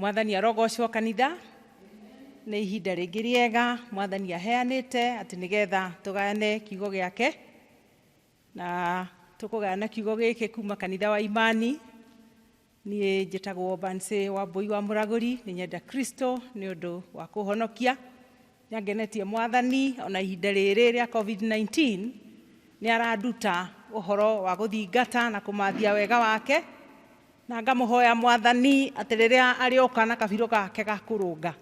Mwathani arogocwo kanitha. Nĩ ihinda rĩngĩ rĩega Mwathani aheanĩte atĩ nĩgetha tũgayane kiugo gĩake. Na tũkũgayana kiugo gĩkĩ kuma kanitha wa Imani. Niĩ njĩtagwo Bansi Wambũi wa Mũragũri, nĩ nyenda Kristo nĩ ũndũ wa kũhonokia. Nĩ angenetie Mwathani ona ihinda rĩrĩ rĩa COVID-19 nĩ aranduta ũhoro wa gũthingata na kũmathia wega wake. Na ngamũhoya Mwathani atĩ rĩrĩa arĩũka na kabirũ gake ga kũrũnga,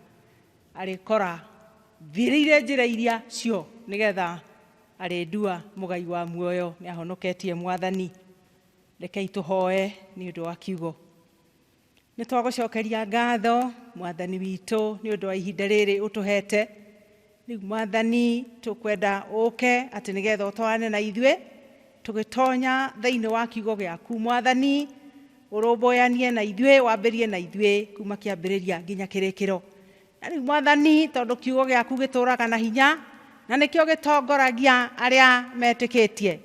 arĩkora thiĩrĩire njĩra iria cio nĩgetha arĩndua mũgai wa muoyo. Nĩ ahonoketie Mwathani. Rekei tũhoe nĩ ũndũ wa kiugo. Nĩ twagũcokeria ngatho Mwathani witũ nĩ ũndũ wa ihinda rĩrĩ ũtũhete. Rĩu Mwathani tũkwenda ũke atĩ nĩgetha ũtwarane na ithuĩ tũgĩtonya thĩinĩ wa kiugo gĩaku Mwathani, ũrũmbũyanie na ithuĩ, wambĩrie na ithuĩ kuma kĩambĩrĩria nginya kĩrĩkĩro. Na rĩu Mwathani, tondũ kiugo gĩaku gĩtũraga na hinya na nĩkĩo gĩtongoragia arĩa metĩkĩtie,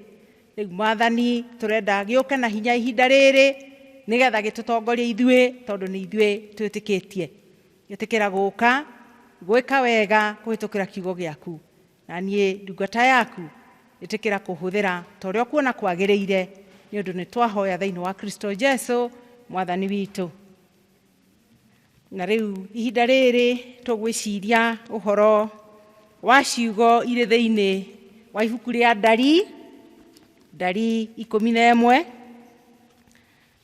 rĩu Mwathani tũrenda gĩũke na hinya ihinda rĩrĩ nĩgetha gĩtũtongorie ithuĩ, tondũ nĩ ithuĩ twĩtĩkĩtie. Ĩtĩkĩra gũka gwĩka wega kũhĩtũkĩra kiugo gĩaku, na niĩ ndungata yaku ĩtĩkĩra kũhũthĩra ta ũrĩa ũkuona kwagĩrĩire, nĩ ũndũ nĩ twahoya thĩinĩ wa Kristo Jesu Mwathani witũ. Na rĩu ihinda rĩrĩ tũgwĩciria ũhoro wa ciugo irĩ thĩinĩ wa ibuku rĩa Ndari, Ndari 11,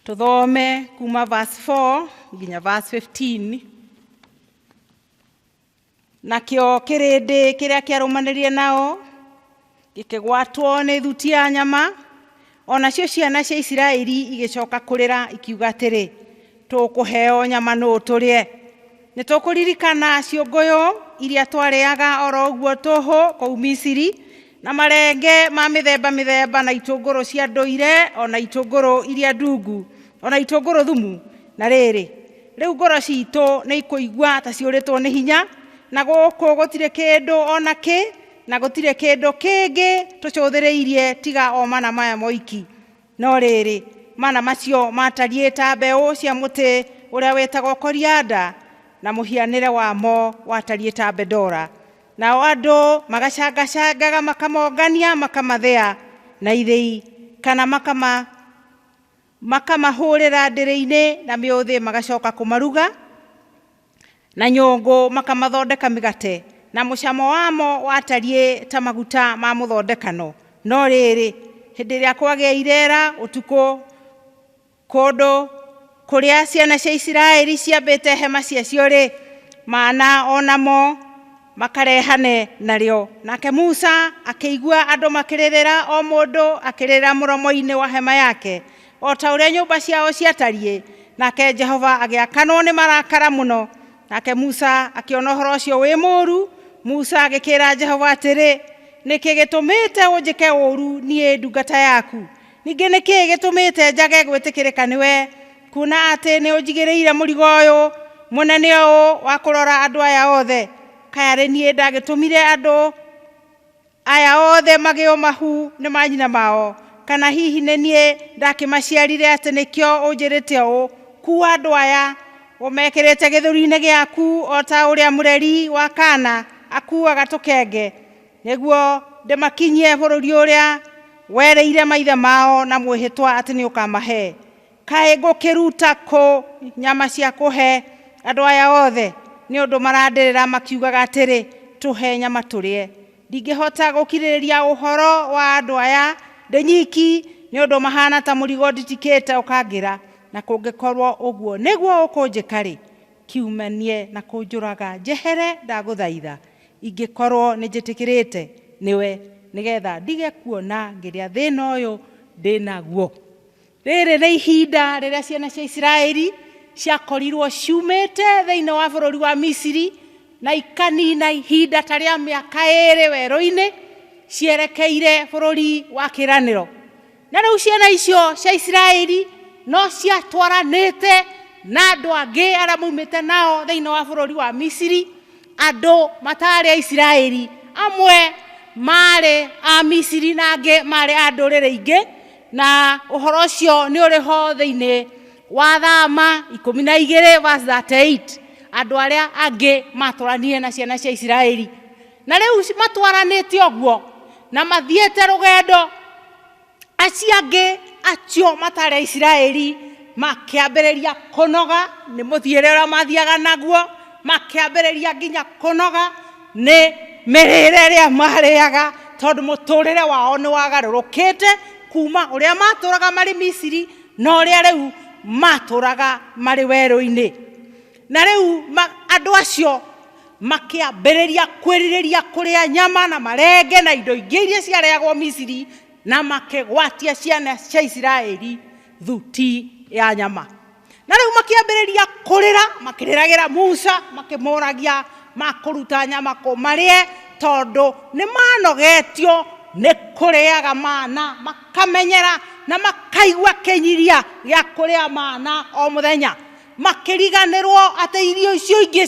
tũthome kuma verse 4 nginya verse 15. Nakĩo kĩrĩndĩ kĩrĩa kĩarũmanĩrĩire nao gĩkĩgwatwo nĩ thuti ya nyama, o nacio ciana cia Isiraeli igĩcoka kũrĩra ikiuga atĩrĩ, tũkũheo nyama nũũ tũrĩe? Nĩ tũkũririkana ciũngũyũ iria twarĩaga oro ũguo tũhũ kũu Misiri, na marenge ma mĩthemba mĩthemba, na itũngũrũ cia ndũire, o na itũngũrũ iria ndungu, o na itũngũrũ thumu. Na rĩrĩ, rĩu ngoro citũ nĩ ikũigua ta ciũrĩtwo nĩ hinya, na gũkũ gũtirĩ kĩndũ o na kĩ, na gũtirĩ kĩndũ kĩngĩ tũcũthĩrĩirie tiga o mana maya moiki. No rĩrĩ, mana macio matariĩ ta mbeũ cia mũtĩ ũrĩa wĩtagwo korianda, na mũhianĩre wamo watariĩ ta bendora. Nao andũ magacangacangaga makamongania makamathĩa na ithĩi, kana makamahũrĩra ndĩrĩ-inĩ na mĩũthĩ, magacoka kũmaruga na nyũngũ makamathondeka mĩgate, na mũcamo wamo watariĩ ta maguta ma mũthondekano. No rĩrĩ, hĩndĩ ĩrĩa kwagĩa irera ũtukũ, kũndũ kũrĩa ciana cia Isiraeli ciambĩte hema ciacio-rĩ, mana o namo makarehane narĩo. Nake Musa akĩigua andũ makĩrĩrĩra, o mũndũ akĩrĩrĩra mũromo-inĩ wa hema yake, o ta ũrĩa nyũmba ciao ciatariĩ. Nake Jehova agĩakanwo nĩ marakara mũno. Nake Musa akĩona ũhoro ũcio wĩ mũũru. Musa agĩkĩra Jehova atĩrĩ, nĩkĩ gĩtũmĩte ũnjĩke ũũru niĩ ndungata yaku? Ningĩ nĩkĩ gĩtũmĩte njage gwĩtĩkĩrĩka nĩwe, kuona atĩ nĩ ũnjigĩrĩire mũrigo ũyũ mũnene ũũ wa kũrora andũ aya othe? Kaĩ arĩ niĩ ndagĩtũmire andũ aya othe magĩo mahu nĩ manyina mao? Kana hihi nĩ niĩ ndakĩmaciarire atĩ nĩkĩo ũnjĩrĩte ũũ, kuua andũ aya ũmekĩrĩte gĩthũri-inĩ gĩaku o ta ũrĩa mũreri wa kaana akuuaga tũkenge, nĩguo ndĩmakinyie bũrũri ũrĩa werĩire maithe mao na mwĩhĩtwa atĩ nĩ ũkamahe? Kaĩ ngũkĩruta kũ nyama cia kũhe andũ aya othe? Nĩ ũndũ marandĩrĩra makiugaga atĩrĩ, tũhe nyama tũrĩe. Ndingĩhota gũkirĩrĩria ũhoro wa andũ aya ndĩ nyiki, nĩ ũndũ mahana ta mũrigo nditikĩte ũkangĩra. Na kũngĩkorwo ũguo nĩguo ũkũnjĩka-rĩ, kiumanie na kũnjũraga njehere ndagũthaitha, ingĩkorwo nĩ njĩtĩkĩrĩte nĩwe, nĩgetha ndige kuona ngĩrĩa thĩna ũyũ ndĩ naguo. Rĩrĩ nĩ ihinda rĩrĩa ciana cia Isiraeli ciakorirwo ciumĩte thĩinĩ wa bũrũri wa Misiri na ikanina ihinda ta rĩa mĩaka 2 werũ-inĩ cierekeire bũrũri wa kĩĩranĩro. Na rĩu ciana icio cia Isiraeli no ciatwaranĩte na andũ angĩ arĩa maumĩte nao thĩinĩ wa bũrũri wa Misiri, andũ matarĩ a Isiraeli, amwe marĩ a Misiri na angĩ marĩ a ndũrĩrĩ ingĩ, na ũhoro ũcio nĩ ũrĩ ho thĩinĩ Wa Thama 12 verse 38, andũ arĩa angĩ matũranie na ciana cia Isiraeli. Na rĩu matwaranĩte ũguo na mathiĩte rũgendo, acio angĩ acio matarĩ Aisiraeli makĩambĩrĩria kũnoga nĩ mũthiĩre ũrĩa mathiaga naguo, makĩambĩrĩria nginya kũnoga nĩ mĩrĩre ĩrĩa marĩaga, tondũ mũtũrĩre wao nĩ wagarũrũkĩte kuma ũrĩa matũraga marĩ Misiri na ũrĩa rĩu matũraga marĩ werũ-inĩ. Na rĩu andũ acio makĩambĩrĩria kwĩrirĩria kũrĩa nyama na marenge na indo ingĩ iria ciarĩagwo Misiri, na makĩgwatia ciana cia Isiraeli thuti ya nyama. Na rĩu makĩambĩrĩria kũrĩra, makĩrĩragĩra Musa, makĩmũragia makũruta nyama kũ marĩe, tondũ nĩ manogetio nĩ kũrĩaga mana, makamenyera na makaigua kĩnyiria gĩa kũrĩa mana o mũthenya. Makĩriganĩrwo atĩ irio icio ingĩ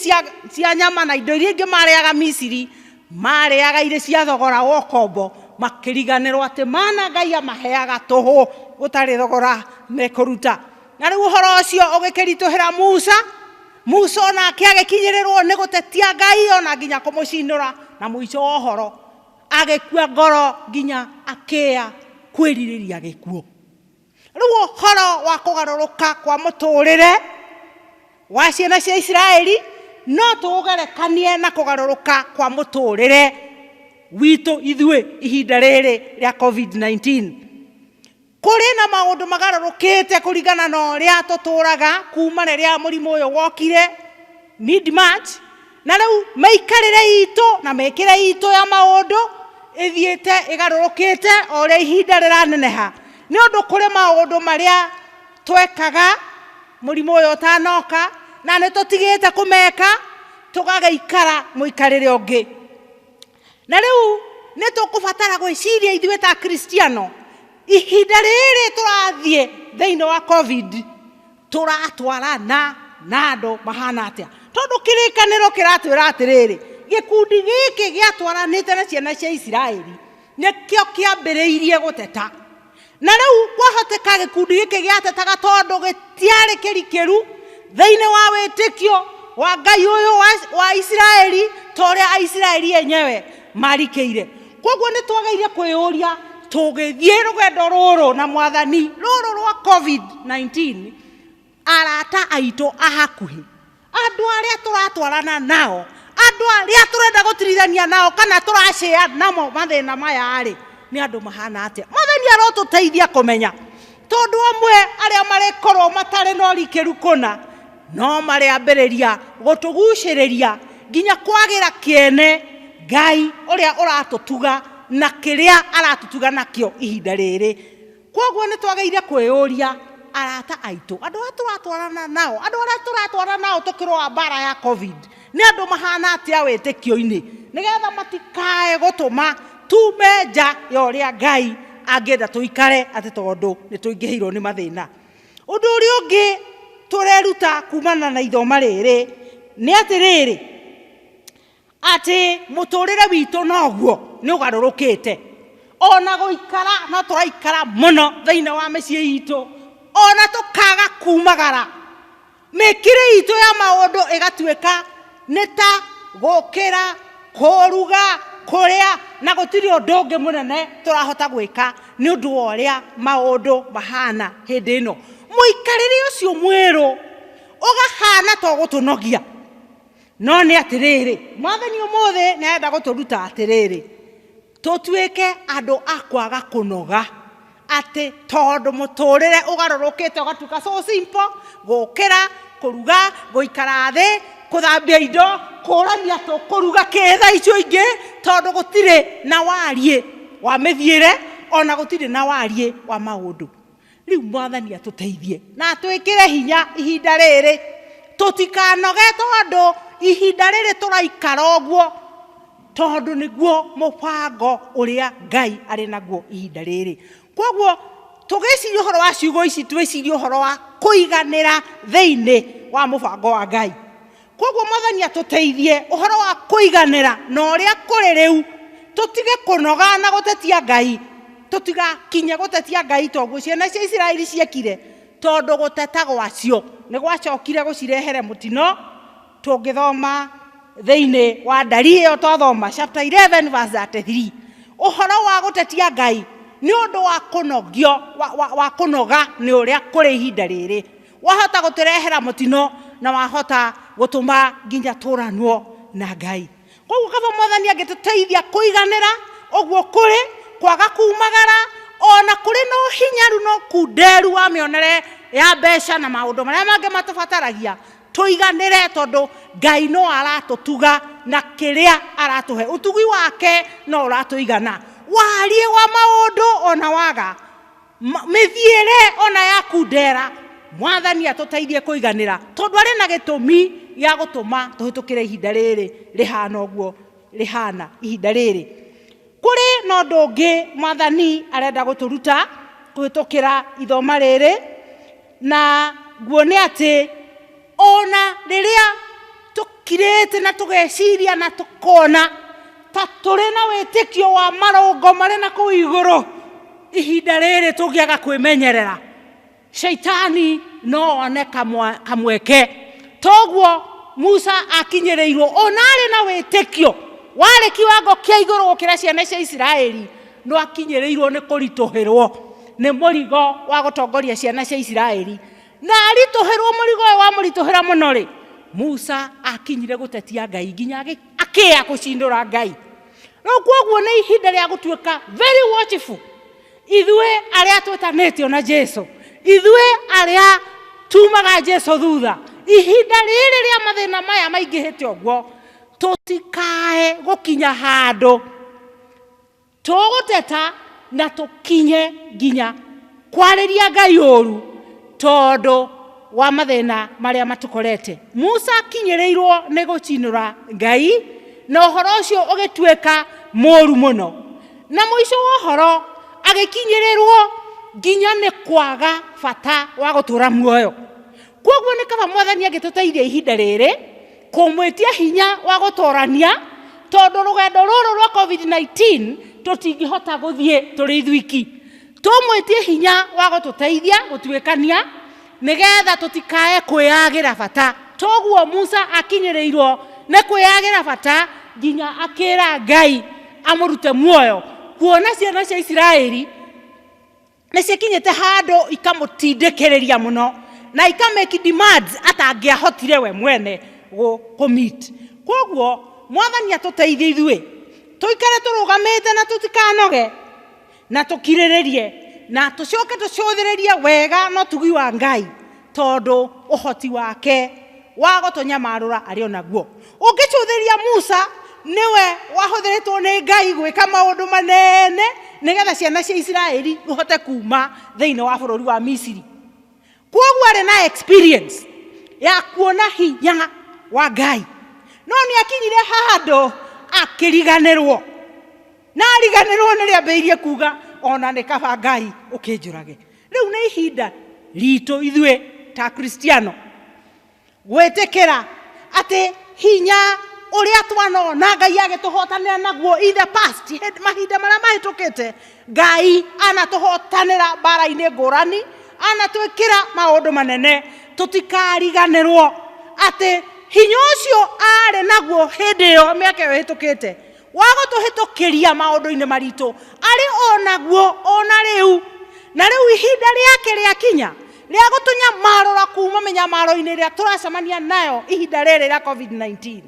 cia nyama na indo iria ingĩ marĩaga Misiri, marĩaga irĩ cia thogora wa ũkombo, makĩriganĩrwo atĩ mana Ngai amaheaga tũhũ gũtarĩ thogora mekũruta. Na rĩu ũhoro ũcio ũgĩkĩritũhĩra Musa. Musa onake agĩkinyĩrĩrwo nĩ gũtetia Ngai ona nginya kũmũcinũra, na mũico wa ũhoro agĩkua ngoro nginya akĩya kwĩrirĩria gĩkuũ. Rĩu ũhoro wa kũgarũrũka kwa mũtũrĩre wa ciana cia Isiraeli no tũũgerekanie na kũgarũrũka kwa mũtũrĩre witũ ithuĩ ihinda rĩrĩ rĩa COVID-19. Kũrĩ na maũndũ magarũrũkĩte kũringana na ũrĩa tũtũraga kuma rĩrĩa mũrimũ ũyũ wokire mid March, na rĩu mĩikarĩre itũ na mĩkĩre itũ ya maũndũ ĩthiĩte ĩgarũrũkĩte o ũrĩa ihinda rĩraneneha, nĩ ũndũ kũrĩ maũndũ marĩa twekaga mũrimũ ũyũ ũtanoka na nĩ tũtigĩte kũmeka, tũgagĩikara mũikarĩre ũngĩ. Na rĩu nĩ tũkũbatara gwĩciria ithuĩ ta Akristiano, ihinda rĩrĩ tũrathiĩ thĩinĩ wa COVID, tũratwarana na andũ mahana atĩa? Tondũ kĩrĩkanĩro kĩratwĩra atĩrĩrĩ, gĩkundi gĩkĩ gĩatwaranĩte na ciana cia Isiraeli nĩkĩo kĩambĩrĩirie gũteta. Na rĩu kwahoteka gĩkundi gĩkĩ gĩatetaga tondũ gĩtiarĩ kĩrikĩru thĩinĩ wa wĩtĩkio wa Ngai ũyũ wa Isiraeli ta ũrĩa Aisiraeli enyewe marikĩire. Koguo nĩ twagĩrĩire kwĩyũria tũgĩthiĩ rũgendo rũrũ na Mwathani rũrũ rwa COVID-19, arata aitũ a hakuhĩ, andũ arĩa tũratwarana nao, andũ arĩa tũrenda gũtirithania nao kana tũracĩa namo mathĩna maya rĩ, nĩ andũ mahana atĩa? Mwathani arotũteithia kũmenya, tondũ amwe arĩa marĩkorwo matarĩ na ũrikĩru kũna no marĩambĩrĩria gũtũgucĩrĩria nginya kwagĩra kĩene Ngai ũrĩa ũratũtuga na kĩrĩa aratũtuga nakĩo ihinda rĩrĩ. Koguo nĩ twagĩrĩire kwĩyũria arata aitũ, andũ arĩa tũratwarana nao, andũ arĩa tũratwarana nao tũkĩrũa mbara ya COVID, nĩ andũ mahana atĩa wĩtĩkio-inĩ, nĩgetha matikae gũtũma tume nja ya ũrĩa Ngai angĩenda tũikare atĩ tondũ nĩ tũingĩhĩirwo nĩ mathĩna. Ũndũ ũrĩa ũngĩ tũreruta kumana na ithoma rĩrĩ nĩ atĩrĩrĩ, atĩ mũtũrĩre witũ noguo nĩ ũgarũrũkĩte. Ona gũikara no tũraikara mũno thĩinĩ wa mĩciĩ itũ, ona tũkaga kumagara. Mĩkĩre itũ ya maũndũ ĩgatuĩka nĩ ta gũkĩra, kũruga, kũrĩa, na gũtirĩ ũndũ ũngĩ mũnene tũrahota gwĩka nĩ ũndũ wa ũrĩa maũndũ mahana hĩndĩ ĩno. Mũikarĩre ũcio mwerũ ũgahana ta ũgũtũnogia. No nĩ atĩrĩrĩ, Mwathani ũmũthĩ nĩ arenda gũtũruta atĩrĩrĩ, tũtuĩke andũ a kwaga kũnoga, atĩ tondũ mũtũrĩre ũgarũrũkĩte ũgatuĩka so simple, gũkĩra, kũruga, gũikara thĩ, kũthambia indo, kũrania tũkũruga kĩ thaa icio ingĩ, tondũ gũtirĩ na wariĩ wa mĩthiĩre, ona gũtirĩ na wariĩ wa maũndũ. Rĩu Mwathani atũteithie na atwĩkĩre hinya ihinda rĩrĩ, tũtikanoge tondũ ihinda rĩrĩ tũraikara ũguo, tondũ nĩguo mũbango ũrĩa Ngai arĩ naguo ihinda rĩrĩ. Koguo tũgĩciria ũhoro wa ciugo ici, twĩcirie ũhoro wa kũiganĩra thĩinĩ wa mũbango wa Ngai. Koguo Mwathani atũteithie ũhoro wa kũiganĩra na ũrĩa kũrĩ rĩu, tũtige kũnoga na gũtetia Ngai, tũtigakinye gũtetia Ngai toguo ciana cia Isiraeli ciekire. Tondũ gũteta gwacio nĩ gwacokire gũcirehere mũtino. Tũngĩthoma thĩinĩ wa ndari ĩyo twathoma chapter 11 verse 33, ũhoro wa gũtetia Ngai nĩ ũndũ wa kũnogio wa kũnoga nĩ ũrĩa kũrĩ ihinda rĩrĩ, wahota gũtũrehera mũtino na wahota gũtũma nginya tũranwo na Ngai. Koguo kaba Mwathani angĩtũteithia kũiganĩra ũguo kũrĩ kwaga kumagara, ona kũrĩ na ũhinyaru na ũkunderu wa mĩonere ya mbeca na maũndũ marĩa mangĩ matũbataragia, tũiganĩre, tondũ Ngai no aratũtuga na kĩrĩa aratũhe ũtugi wake no ũratũigana. Wariĩ wa maũndũ ona waga mĩthiĩre ona yaku ndera, Mwathani atũteithie kũiganĩra, tondũ arĩ na gĩtũmi gĩa gũtũma tũhĩtũkĩre ihinda rĩrĩ rĩhana ũguo rĩhana ihinda rĩrĩ. Kũrĩ na ũndũ ũngĩ Mwathani arenda gũtũruta kũhĩtũkĩra ithoma rĩrĩ, na guo nĩ atĩ ona rĩrĩa tũkirĩte na tũgeciria na tũkona ta tũrĩ na wĩtĩkio wa marũngo marĩ na kũu igũrũ, ihinda rĩrĩ tũngĩaga kwĩmenyerera, shaitani no one kamweke. Toguo Musa akinyĩrĩirwo ona arĩ na wĩtĩkio warĩ kiwango kĩa igũrũ gũkĩra ciana cia Isiraeli, no akinyĩrĩirwo nĩ kũritũhĩrwo nĩ mũrigo wa gũtongoria ciana cia Isiraeli. Na aritũhĩrwo mũrigo ũyũ wamũritũhĩra mũno rĩ, Musa akinyire gũtetia Ngai nginya akĩya gũcindũra Ngai. Rĩu kwoguo nĩ ihinda rĩa gũtuĩka very watchful, ithuĩ arĩa twĩtanĩtio na Jesu, ithuĩ arĩa tumaga Jesu thutha. Ihinda rĩrĩ rĩa mathĩna maya maingĩhĩte ũguo, tũtikae gũkinya handũ tũgũteta na tũkinye nginya kwarĩria Ngai ũru tondũ wa mathĩna marĩa matũkorete. Musa akinyĩrĩirwo nĩ gũcinũra Ngai, na ũhoro ũcio ũgĩtuĩka mũru mũno, na mũico wa ũhoro agĩkinyĩrĩrwo nginya nĩ kwaga bata wa gũtũra muoyo. Kwoguo nĩ kaba Mwathani angĩtũteithia ihinda rĩrĩ kũmwĩtia hinya wa gũtorania, tondũ rũgendo rũrũ rwa COVID-19 tũtingĩhota gũthiĩ tũrĩ ithuiki. Tũmwĩtie hinya wa gũtũteithia gũtuĩkania nĩgetha tũtikae kwĩyagĩra bata. Toguo Musa akinyĩrĩirwo nĩ kwĩyagĩra bata nginya akĩra Ngai amũrute muoyo, kuona ciana cia Isiraeli nĩ cikinyĩte handũ ikamũtindĩkĩrĩria mũno na ikamake demands atangĩahotire we mwene kũ-meet. Koguo Mwathani atũteithie ithuĩ tũikare tũrũgamĩte na tũtikanoge, na tũkirĩrĩrie na tũcoke tũcũthĩrĩrie wega na ũtugi wa Ngai, tondũ ũhoti wake wa gũtũnyamarũra arĩ o naguo. Ũngĩcũthĩrĩria Musa, nĩwe wahũthĩrĩtwo nĩ Ngai gwĩka maũndũ manene nĩgetha ciana cia Isiraeli ihote kuma thĩinĩ wa bũrũri wa Misiri. Kwoguo arĩ na experience ya kuona hinya wa Ngai, no nĩ akinyire handũ akĩriganĩrwo, na ariganĩrwo nĩ rĩambĩrĩirie kuga ona nĩ kaba Ngai ũkĩnjũrage. Rĩu nĩ ihinda ritũ ithuĩ ta Kristiano gwĩtĩkĩra atĩ hinya ũrĩa twanona Ngai agĩtũhotanĩra naguo in the past, mahinda marĩa mahĩtũkĩte, Ngai anatũhotanĩra mbara-inĩ ngũrani, anatwĩkĩra maũndũ manene. Tũtikariganĩrwo atĩ hinya ũcio arĩ naguo hĩndĩ ĩyo mĩaka ĩyo ĩhĩtũkĩte wa gũtũhĩtũkĩria maũndũ-inĩ maritũ arĩ o naguo ona rĩu. Na rĩu ihinda rĩake rĩakinya rĩa gũtũnyamarũra kuma mĩnyamaro-inĩ ĩrĩa tũracemania nayo ihinda rĩrĩ rĩa COVID-19,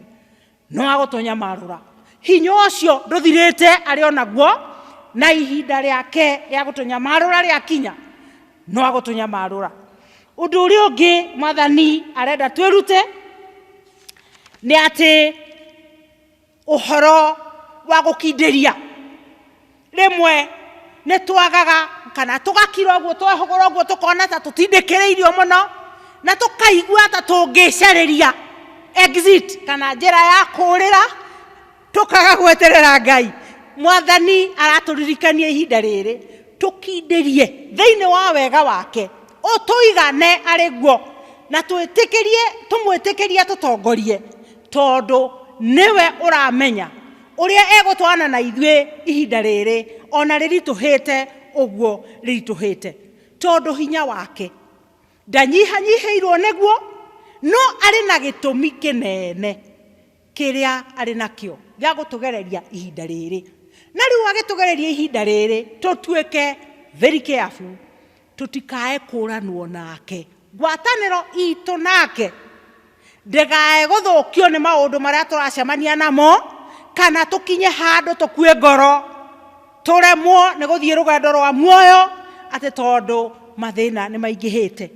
no agũtũnyamarũra. Hinya ũcio ndũthirĩte, arĩ o naguo, na ihinda rĩake rĩa gũtũnyamarũra rĩakinya no agũtũnyamarũra. Ũndũ ũrĩa ũngĩ Mwathani arenda twĩrute nĩ atĩ ũhoro wa gũkindĩria. Rĩmwe nĩ twagaga kana tũgakira ũguo, twehũgũra ũguo tũkona ta tũtindĩkĩrĩirio mũno, na tũkaigua ta tũngĩcarĩria exit kana njĩra ya kũũrĩra, tũkaga gweterera Ngai. Mwathani aratũririkania ihinda rĩrĩ tũkindĩrie thĩinĩ wa wega wake, ũtũigane arĩ guo, na tũmwĩtĩkĩrie tũtongorie, tondũ nĩwe ũramenya ũrĩa egũtwarana na ithuĩ ihinda rĩrĩ ona rĩritũhĩte ũguo rĩritũhĩte, tondũ hinya wake Ndanyihanyihĩirwo nĩguo, no arĩ na gĩtũmi kĩnene kĩrĩa arĩ nakĩo gĩa gũtũgereria ihinda rĩrĩ. Na rĩu agĩtũgereria ihinda rĩrĩ, tũtuĩke very careful, tũtikae kũranwo nake. Ngwatanĩro itũ nake ndĩgae gũthũkio nĩ maũndũ marĩa tũracemania namo, kana tũkinye handũ tũkue ngoro, tũremwo nĩ gũthiĩ rũgendo rwa muoyo atĩ tondũ mathĩna nĩ maingĩhĩte.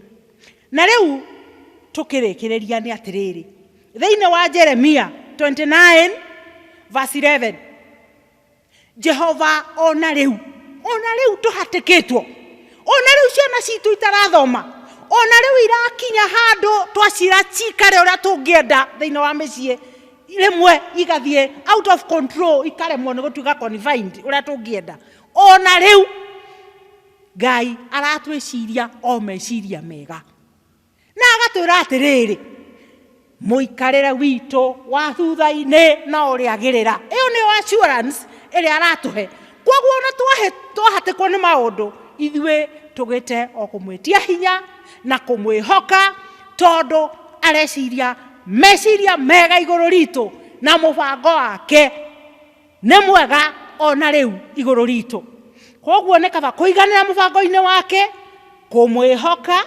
Na rĩu tũkĩrĩkĩrĩria nĩ atĩrĩrĩ, thĩinĩ wa Jeremia 29 verse 11, Jehova ona rĩu, ona rĩu tũhatĩkĩtwo, ona rĩu ciana citũ itarathoma, ona rĩu irakinya handũ twacira cikare ũrĩa tũngĩenda thĩinĩ wa mĩciĩ, rĩmwe igathiĩ out of control, ikaremwo nĩ gũtuĩka confined ũrĩa tũngĩenda. Ona rĩu Ngai aratwĩciria o meciria mega, na agatwĩra atĩrĩrĩ, mũikarĩre witũ wa thutha-inĩ no ũrĩagĩrĩra. Ĩyo nĩyo assurance ĩrĩa aratũhe. Koguo ona twahatĩkwo nĩ maũndũ, ithuĩ tũgĩte o kũmwĩtia hinya na kũmwĩhoka, tondũ areciria meciria mega igũrũ ritũ, na mũbango wake nĩ mwega ona rĩu igũrũ ritũ. Koguo nĩ kaba kũiganĩra mũbango-inĩ wake, kũmwĩhoka,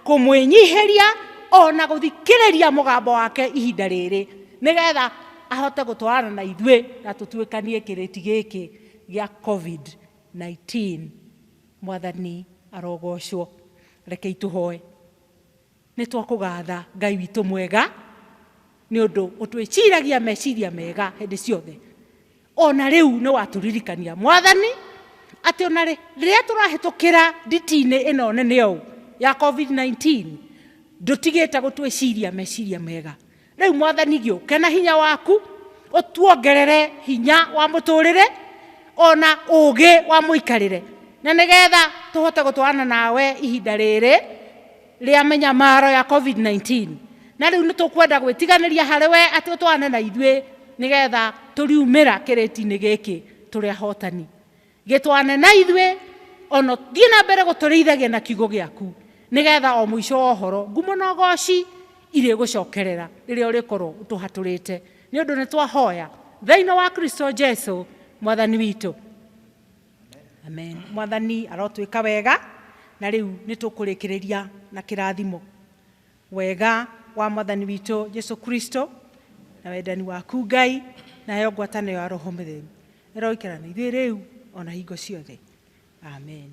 kũmwĩnyihĩria, ona gũthikĩrĩria mũgambo wake ihinda rĩrĩ, nĩgetha ahote gũtwarana na ithuĩ na tũtuĩkanie kĩrĩti gĩkĩ gĩa COVID-19. Mwathani arogocwo. Rekei tũhoe. Nĩ twakũgatha Ngai witũ mwega, nĩ ũndũ ũtwĩciragia meciria mega hĩndĩ ciothe. Ona rĩu nĩ watũririkania Mwathani atĩ ona rĩrĩa tũrahĩtũkĩra nditi-inĩ ĩno nene ũũ ya COVID-19, ndũtigĩte gũtwĩciria meciria mega. Rĩu Mwathani gĩũke na hinya waku, ũtuongerere hinya wa mũtũrĩre ona ũgĩ wa mũikarĩre, na nĩgetha tũhote gũtwarana nawe ihinda rĩrĩ rĩa mĩnyamaro ya COVID-19. Na rĩu nĩ tũkwenda gwĩtiganĩria harĩ we atĩ ũtwarane na ithuĩ nĩgetha tũriumĩra kĩrĩti-inĩ gĩkĩ tũrĩ ahotani. Gĩtwane na ithuĩ ona ũthiĩ na mbere gũtũrĩithagia na kiugo gĩaku, nĩgetha o mũico wa ũhoro ngumo na ũgoci irĩgũcokerera rĩrĩa ũrĩkorwo ũtũhatũrĩte. Nĩ ũndũ nĩ twahoya thĩinĩ wa Kristo Jesu Mwathani witũ. Amen. Mwathani arotwĩka wega, na rĩu nĩ tũkũrĩkĩrĩria na kĩrathimo. Wega wa Mwathani witũ Jesu Kristo na wendani waku Ngai nayo ngwatanĩro ya Roho Mũtheru ĩroikara na ithuĩ rĩu ona hingo ciothe. Amen.